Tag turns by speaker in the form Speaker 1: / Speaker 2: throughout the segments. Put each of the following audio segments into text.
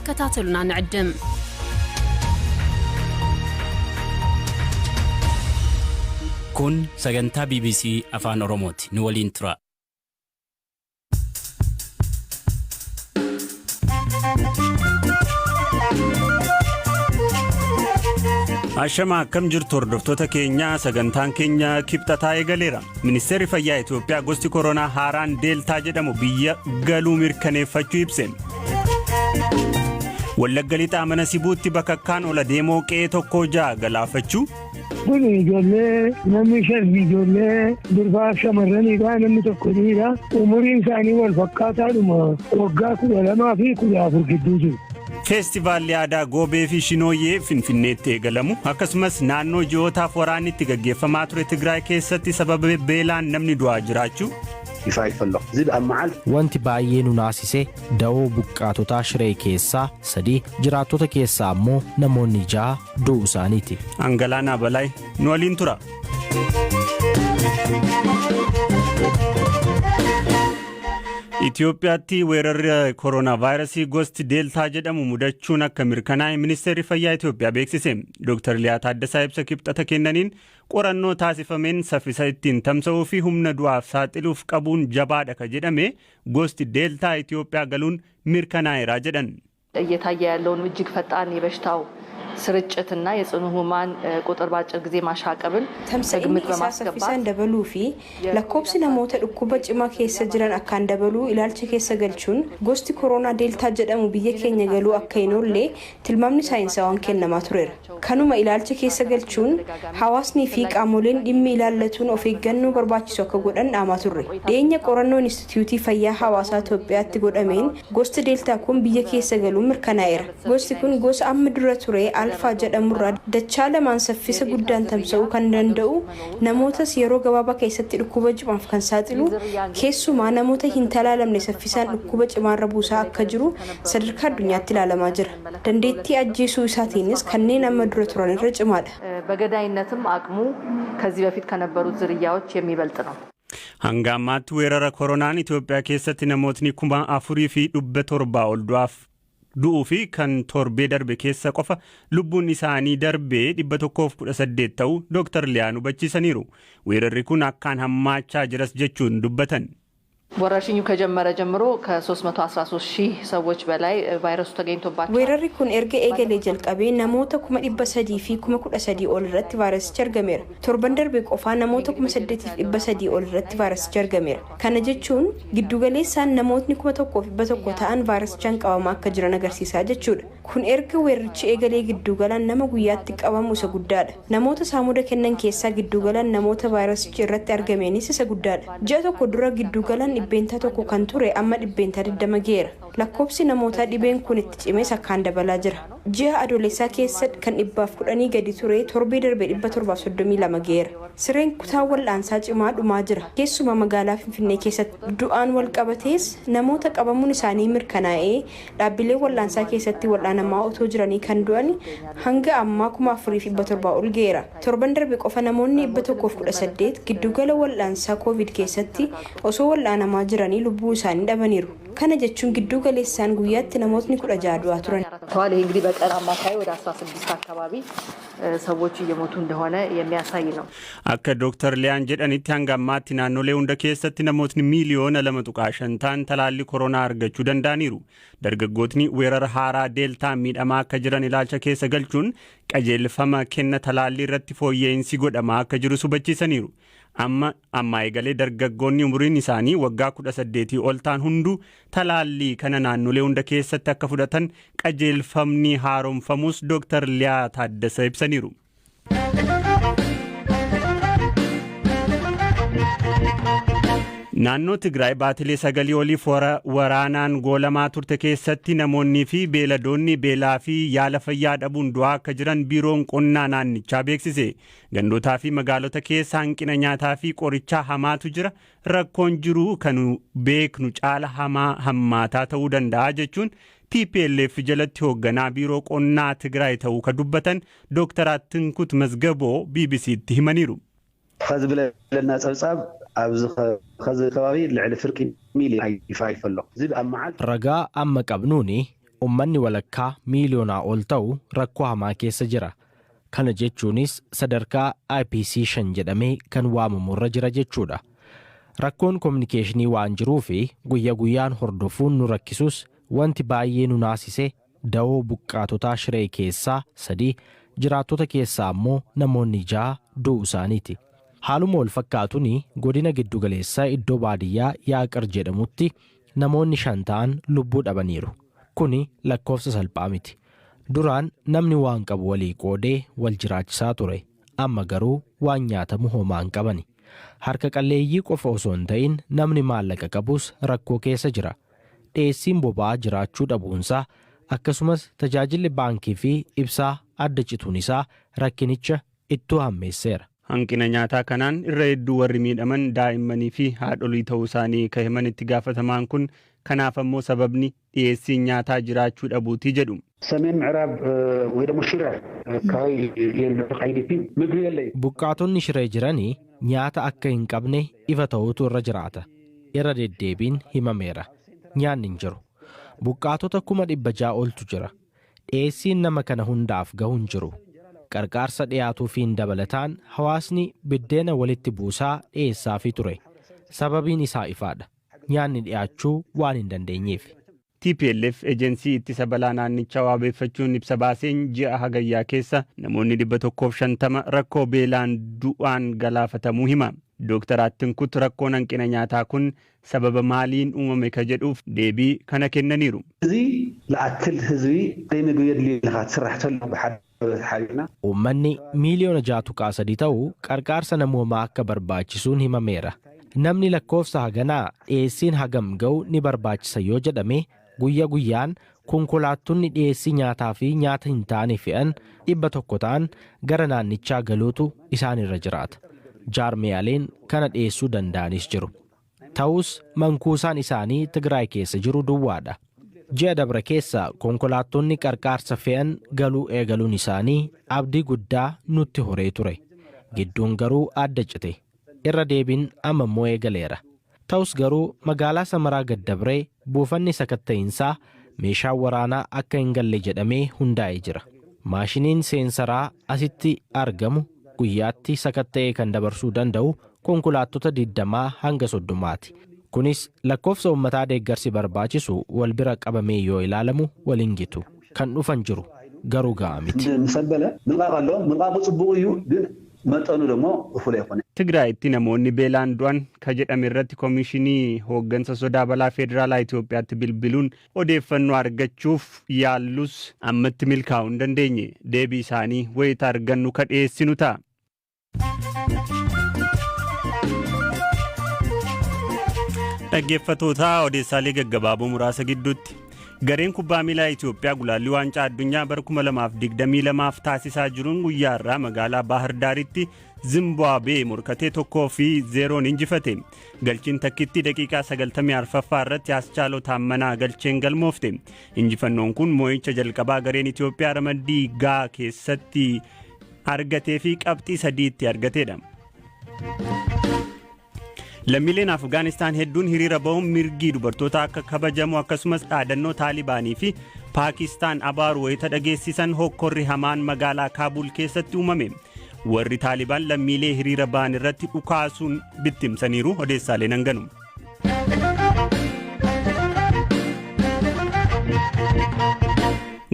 Speaker 1: ክትከታተሉና ንዕድም።
Speaker 2: Kun sagantaa BBC Afaan Oromooti. Nu waliin tura.
Speaker 3: Ashama, akkam jirtu hordoftoota keenya? Sagantaan keenya Kibxataa eegaleera. Ministeerri Fayyaa Itoophiyaa gosti koronaa haaraan Deeltaa jedhamu biyya galuu mirkaneeffachuu ibse. Wallagga Lixaa Mana Sibuutti bakakkaan ola deemoo qe'ee tokkoo ja'a galaafachuu.
Speaker 4: Kun ijoollee, namni shan ijoollee durbaa shamarraniidha, namni tokko dhiira. Umuriin isaanii wal fakkaataadhuma, waggaa 12 fi 14 gidduu jiru.
Speaker 3: Feestivaalli aadaa Goobee fi Shinooyyee Finfinneetti eegalamu, akkasumas naannoo ji'ootaaf waraanni itti gaggeeffamaa ture Tigraay keessatti sababa beelaan namni du'aa jiraachuu.
Speaker 5: Wanti baay'ee nu naasise, da'oo buqqaatotaa Shiree keessaa sadii, jiraattota keessaa ammoo namoonni ja'a du'uu isaaniiti.
Speaker 3: Angalaanaa Balaay nu waliin tura. Itoophiyaatti weerarri koronaa vaayirasii gosti Deeltaa jedhamu mudachuun akka mirkanaa'e Ministeerri Fayyaa Itoophiyaa beeksise. Dr. Liyaa Taaddasaa ibsa Kibxata kennaniin, qorannoo taasifameen saffisa ittiin tamsa'uu fi humna du'aaf saaxiluuf qabuun jabaadha ka jedhame gosti Deeltaa Itoophiyaa galuun mirkanaa'eera jedhan.
Speaker 6: እየታየ ያለውን እጅግ ፈጣን የበሽታው ስርጭትና የጽኑ ህሙማን ቁጥር በአጭር ጊዜ ማሻቀብን
Speaker 7: Tamsa'inni
Speaker 6: ከግምት
Speaker 7: isaa
Speaker 6: በማስገባት
Speaker 7: saffisaan dabaluu fi lakkoobsi namoota dhukkuba cimaa keessa jiran akkaan dabaluu ilaalcha keessa galchuun, gosti koronaa Deeltaa jedhamu biyya keenya galuu akka hin oolle tilmaamni saayinsawaan kennamaa tureera. Kanuma ilaalcha keessa galchuun hawaasnii fi qaamoleen dhimmi ilaallatuun of eeggannoo barbaachisu akka godhan dhaamaa turre. Dhiyeenya qorannoo Inistituutii Fayyaa Hawaasaa Itoophiyaatti godhameen gosti Deeltaa kun biyya keessa galuun mirkanaa'eera. Gosti kun gosa amma dura ture Alfaa jedhamurraa dachaa lamaan saffisa guddaan tamsa'uu kan danda'u, namootas yeroo gabaabaa keessatti dhukkuba cimaaf kan saaxilu, keessumaa namoota hin talaalamne saffisaan dhukkuba cimaarra buusaa akka jiru sadarkaa addunyaatti ilaalamaa jira. Dandeettii ajjeesuu isaatiinis kanneen amma dura turan irra cimaadha.
Speaker 6: በገዳይነትም አቅሙ ከዚህ በፊት ከነበሩት ዝርያዎች የሚበልጥ ነው።
Speaker 3: Hanga ammaatti weerara koronaan Itoophiyaa keessatti namootni 4,700 ol du'aaf du'uu fi kan torbee darbe keessa qofa lubbuun isaanii darbee 118 ta'uu Dr. Liyaan hubachiisaniiru. Weerarri kun akkaan hammaachaa jiras jechuun dubbatan.
Speaker 6: ወረርሽኙ ከጀመረ ጀምሮ ከ313 ሺህ ሰዎች በላይ ቫይረሱ ተገኝቶባቸዋል።
Speaker 7: Weerarri kun erga eegalee jalqabee namoota 313,013 ol irratti vaayirasichi argameera. Torban darbe qofaa namoota 8,300 ol irratti vaayirasichi argameera. Kana jechuun giddugaleessaan namootni 1,100 ta'an vaayirasichaan qabamaa akka jiran agarsiisaa jechuudha. Kun erga weerarichi eegalee giddugalaan nama guyyaatti qabamu isa guddaadha. Namoota saamuda kennan keessaa giddugalaan namoota vaayirasichi irratti argameenis isa guddaadha. Ji'a tokko dura giddugalaan 1% kan ture amma 20% geera. Lakkoobsi namoota dhibeen kun itti cimes akkaan dabalaa jira. Ji'a Adoolessaa keessa kan 110 gadi ture torbee darbe 732 geera. Sireen kutaa wal'aansaa cimaa dhumaa jira. Keessumaa magaalaa Finfinnee keessatti du'aan wal qabatees namoota qabamuun isaanii mirkanaa'ee dhaabbilee wal'aansaa keessatti wal'aanamaa otoo jiranii kan du'an hanga ammaa 4,700 ol geera. Torban darbe qofa namoonni 118 giddugala wal'aansaa Koovid keessatti osoo wal'aanamaa jiranii lubbuu isaanii dhabaniiru. Kana jechuun giddu galeessaan guyyaatti namootni 16 du'aa turan.
Speaker 6: ተዋል። ይህ እንግዲህ በቀን አማካይ ወደ 16 አካባቢ ሰዎች እየሞቱ እንደሆነ የሚያሳይ ነው።
Speaker 3: Akka Dr. Liyaan jedhanitti, hanga ammaatti naannolee hunda keessatti namootni miiliyoona 2.5 ta'an talaallii koronaa argachuu danda'aniiru. Dargaggootni weerara haaraa Deeltaa miidhamaa akka jiran ilaalcha keessa galchuun qajeelfama kenna talaallii irratti fooyya'insi godhamaa akka jirus hubachiisaniiru. Amma ammaa eegalee dargaggoonni umuriin isaanii waggaa 18 ol ta'an hunduu talaallii kana naannolee hunda keessatti akka fudhatan qajeelfamni haaromfamus Dr. Liyaa Taaddasa ibsaniiru. Naannoo Tigraay baatilee 9 oliif waraanaan goolamaa turte keessatti namoonnii fi beeladoonni beelaa fi yaala fayyaa dhabuun du'aa akka jiran Biiroon Qonnaa naannichaa beeksise. Gandootaa fi magaalota keessa hanqina nyaataa fi qorichaa hamaatu jira. Rakkoon jiru kan beeknu caala hamaa hammaataa ta'uu danda'a jechuun TPLF jalatti hoogganaa Biiroo Qonnaa Tigraay ta'uu kan dubbatan Dr. Attinkut Mazgaboo BBCtti himaniiru.
Speaker 8: ከዚ ብለና ፀብፃብ ኣብዚ ከዚ ከባቢ ልዕሊ ፍርቂ ሚልዮን ይፋይፍ ኣሎ እዚ ኣብ መዓልቲ
Speaker 5: Ragaa amma qabnuuni Uummanni walakkaa miiliyoonaa ol ta'u rakkoo hamaa keessa jira. Kana jechuunis sadarkaa IPC 5 jedhamee kan waamamu irra jira jechuudha. Rakkoon kominikeeshinii waan jiruu fi guyya guyyaan hordofuun nu rakkisus, wanti baay'ee nu naasise da'oo buqqaatotaa Shiree keessaa sadii, jiraattota keessaa ammoo namoonni 6 du'uu isaaniiti. Haaluma wal fakkaatuun godina giddugaleessaa iddoo baadiyyaa Yaaqar jedhamutti namoonni 5 ta'an lubbuu dhabaniiru. Kuni lakkoofsa salphaa miti. Duraan namni waan qabu walii qoodee wal jiraachisaa ture. Amma garuu waan nyaatamu homaa hin qabani. Harka qalleeyyii qofa osoo hin ta'in namni maallaqa qabus rakkoo keessa jira. Dhiyeessiin boba'aa jiraachuu dhabuunsaa, akkasumas tajaajilli baankii fi ibsaa adda cituun isaa rakkinicha ittuu hammeesseera.
Speaker 3: Hanqina nyaataa kanaan irra hedduu warri miidhaman daa'immanii fi haadholii ta'uu isaanii kan himan itti gaafatamaan kun, kanaaf ammoo sababni dhiyeessiin nyaataa jiraachuu dhabuutii jedhu.
Speaker 8: ሰሜን ምዕራብ ወይ ደግሞ ሽረ አካባቢ IDP ምግቢ የለ።
Speaker 5: Buqqaatonni Shiree jiranii nyaata akka hin qabne ifa ta'uutu irra jiraata. Irra deddeebiin himameera. Nyaanni hin jiru. Buqqaatota 600,000 oltu jira. Dhiyeessiin nama kana hundaaf gahu hin jiru. Qarqaarsa dhiyaatuufiin dabalataan hawaasni biddeena walitti buusaa dhiyeessaafii ture. Sababiin isaa ifaadha. Nyaanni dhiyaachuu waan hin dandeenyeef.
Speaker 3: TPLF ejensii ittisa balaa naannichaa waabeeffachuun ibsa baaseen ji'a Hagayyaa keessa namoonni 150 rakkoo beelaan du'aan galaafatamuu hima. Dooktar Attinkut rakkoon hanqina nyaataa kun sababa maaliin uumame ka jedhuuf deebii kana kennaniiru.
Speaker 8: እዚ ዝኣክል ህዝቢ ዘይምግቢ የድልዮ ኢልካ ትስራሕ ተሎ ብሓደ ሓቢርና
Speaker 5: Uummanni miiliyoona 6.3 ta'u qarqaarsa namoomaa akka barbaachisuun himameera. Namni lakkoofsa haganaa dhiyeessiin hagam ga'u ni barbaachisa yoo jedhame, guyya guyyaan konkolaattonni dhiyeessii nyaataa fi nyaata hin taane fe'an 100 ta'an gara naannichaa galuutu isaan irra jiraata. Jaarmiyaaleen kana dhiyeessuu danda'anis jiru. Ta'us mankuusaan isaanii Tigraay keessa jiru duwwaadha. Ji'a dabre keessa konkolaattonni qarqaarsa fe'an galuu eegaluun isaanii abdii guddaa nutti horee ture. Gidduun garuu adda cite. Irra deebiin amma immoo eegaleera. Ta'us garuu magaalaa Samaraa gaddabree buufanni sakatta'iinsaa meeshaan waraanaa akka hin galle jedhamee hundaa'ee jira. Maashiniin seensaraa asitti argamu guyyaatti sakatta'ee kan dabarsuu danda'u konkolaattota 20 hanga 30ti. Kunis lakkoofsa uummataa deeggarsi barbaachisu wal bira qabamee yoo ilaalamu waliin gitu. Kan dhufan jiru, garuu ga'a miti.
Speaker 8: ምስ ኣበለ ምልቃቕ ኣሎ። ምልቃቑ ፅቡቅ እዩ፣ ግን መጠኑ ደሞ እኹል ኣይኮነ።
Speaker 3: Tigraayitti namoonni beelaan du'an ka jedhame irratti Koomishinii Hooggansa Sodaa Balaa Federaalaa Itoophiyaatti bilbiluun odeeffannoo argachuuf yaallus ammatti milkaa'uu hin dandeenye. Deebii isaanii wayita argannu ka dhiyeessinu ta'a. Dhaggeeffattoota, odeessaalee gaggabaaboo muraasa gidduutti. Gareen kubbaa miilaa Itoophiyaa gulaallii waancaa addunyaa bara 2022f taasisaa jiruun guyyaa irraa magaalaa Baahir Daaritti Zimbaabuwee morkatee 1-0n injifate. Galchiin takkitti daqiiqaa 94ffaa irratti Aschaaloo Taammanaa galcheen galmoofte. Injifannoon kun moo'icha jalqabaa gareen Itoophiyaa ramaddii gaa keessatti argatee fi qabxii sadiitti argateedha. Lammiileen Afgaanistaan hedduun hiriira ba'uun mirgi dubartoota akka kabajamu akkasumas dhaadannoo Taalibaanii fi Paakistaan abaaru wayita dhageessisan hokkorri hamaan magaalaa Kaabul keessatti uumame. Warri Taalibaan lammiilee hiriira ba'an irratti dhukaasuun bittimsaniiru. Odeessaaleen hanganu.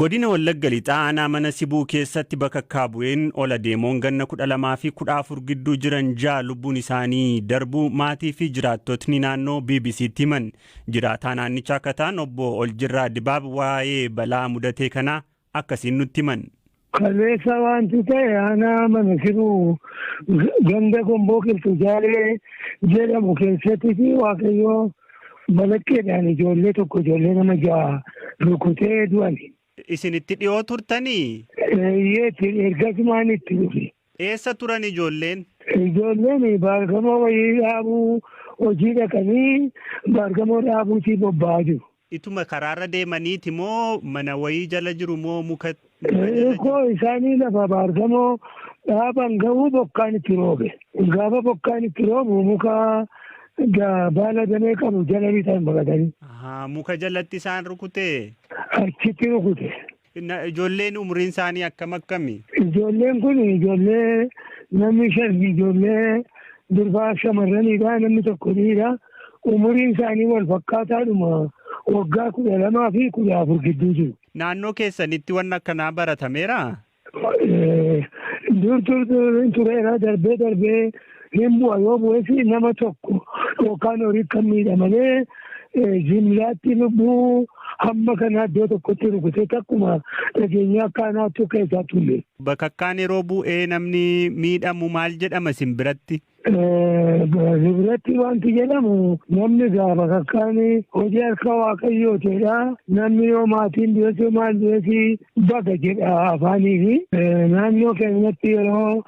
Speaker 3: Godina Wallagga Lixaa aanaa Mana Sibuu keessatti bakakkaa bu'een ol adeemoon ganna 12 fi 14 gidduu jiran ja'a lubbuun isaanii darbuu maatii fi jiraattotni naannoo BBCtti himan. Jiraataa naannichaa akka ta'an obbo Oljirraa Dibaab waa'ee balaa mudatee kanaa akkasiin nutti himan.
Speaker 4: Kaleessa wanti ta'e aanaa Mana Sibuu ganda Gomboo Qilxuu Jaalee jedhamu keessatti fi Waaqayyoo balaqqeedhaan ijoollee tokko, ijoollee nama ja'a rukutee du'ani.
Speaker 3: Isinitti dhiyoo turtanii?
Speaker 4: Eeyyeetti, ergasumaan itti dhufe.
Speaker 3: Eessa turan ijoolleen?
Speaker 4: Ijoolleen baargamoo wayii dhaabuu hojii dhaqanii baargamoo dhaabuutii bobba'aa jiru.
Speaker 3: Ituma karaarra deemaniiti moo mana wayii jala jiru moo muka?
Speaker 4: Koo isaanii lafa baargamoo dhaaban ga'uu bokkaan itti roobe. Gaafa bokkaan itti roobu muka baala damee qabu jala lixan baqatanii.
Speaker 3: Muka jalatti isaan rukutee?
Speaker 4: Achitti rukute.
Speaker 3: Ijoolleen umriin isaanii akkam akkami?
Speaker 4: Ijoolleen kun ijoollee namni shan ijoollee durbaa shamarranidha, namni tokko dhiira. Umuriin isaanii wal fakkaataadhuma, waggaa 12 fi 14 gidduu jiru.
Speaker 3: Naannoo keessanitti wanni akkanaa baratameera?
Speaker 4: Dur dur tureera, darbee darbee hin bu'a. Yoo bu'es nama tokko yookaan horii kan miidhamalee jimlaatti lubbuu hamma kanaa iddoo tokkotti rukutee takkuma dhageenya akkaanaattu keessaa tulle.
Speaker 3: Bakakkaan yeroo bu'ee namni miidhamu maal jedhama isin biratti?
Speaker 4: Biratti wanti jedhamu, namni gaafa bakakkaan hojii harka Waaqayyootiidha. Namni yoo maatiin du'es, yoo maal du'es, baga jedha afaanii fi naannoo keenyatti yeroo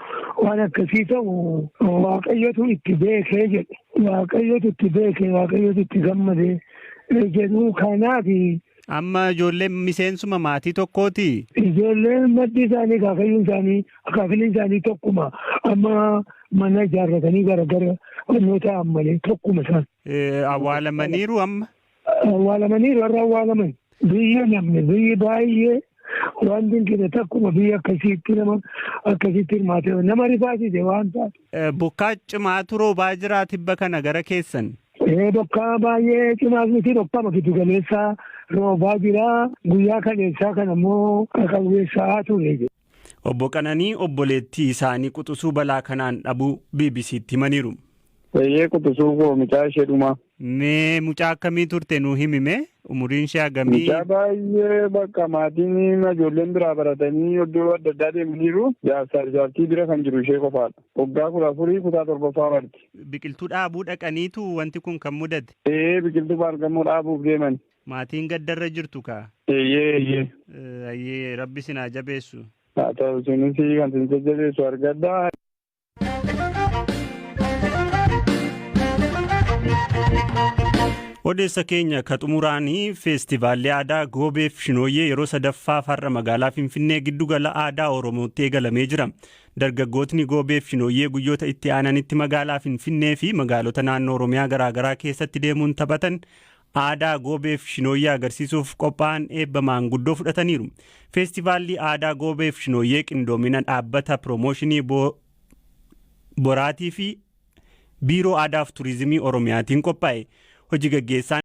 Speaker 4: waan akkasii ta'u Waaqayyotu itti beekee jedhu. Waaqayyotu itti beekee, Waaqayyotu itti gammadee jedhu, kanaaf.
Speaker 3: Amma ijoolleen miseensuma maatii tokkooti?
Speaker 4: Ijoolleen maddi isaanii, akaakayyuun isaanii, akaakiliin isaanii tokkuma. Amma mana ijaarratanii garagara onnoo ta'an malee tokkuma isaan.
Speaker 3: Awwaalamaniiru amma?
Speaker 4: Awwaalamaniiru, warra awwaalaman. Biyya namni biyyi baay'ee waan dinqine, takkuma biyya akkasiitti nama akkasitti hirmaate nama rifaasise waan taate.
Speaker 3: Bokkaa cimaatu roobaa jira tibba kana gara keessan?
Speaker 4: Bokkaa baay'ee cimaas miti, bokkaama giddu galeessaa roobaa jira. Guyyaa kaleessaa kana immoo qaqawweessaa ture.
Speaker 3: Obbo Qananii obboleettii isaanii quxisuu balaa kanaan dhabuu BBC'tti himaniiru.
Speaker 1: Eeyyee, quxisuu koo, mucaa ishee dhumaa.
Speaker 3: Mee mucaa akkamii turte nuu himime? Umuriin ishee hagamii?
Speaker 1: Mucaa baay'ee, bakka maatiin ijoolleen biraa baratanii iddoo adda addaa deemaniiru. Jaarsaa jaartii bira kan jiru ishee qofaadha. Waggaa 14, kutaa torbaffaa barti.
Speaker 3: Biqiltuu dhaabuu dhaqaniitu wanti kun kan mudate?
Speaker 1: Ee, biqiltuu baargamoo dhaabuuf deeman.
Speaker 3: Maatiin gaddarra jirtu kaa?
Speaker 1: Eeyyee eeyyee.
Speaker 3: Ayyee, Rabbi sinaa jabeessu.
Speaker 1: Haa ta'u, isinis kan isin jajjabeessu argadhaa.
Speaker 3: Odeessa keenya ka xumuraanii, feestivaalli aadaa Goobeef Shinooyyee yeroo sadaffaaf har'a magaalaa Finfinnee giddugala aadaa Oromootti eegalamee jira. Dargaggootni Goobeef Shinooyyee guyyoota itti aananitti magaalaa Finfinnee fi magaalota naannoo Oromiyaa garaagaraa keessatti deemuun taphatan aadaa Goobeef Shinooyyee agarsiisuuf qophaa'an eebba maanguddoo fudhataniiru. Feestivaalli aadaa Goobeef Shinooyyee qindoomina dhaabbata piroomooshinii Boraatii fi Biiroo Aadaa fi Turizimii Oromiyaatiin qophaa'e. Hojii gaggeessaan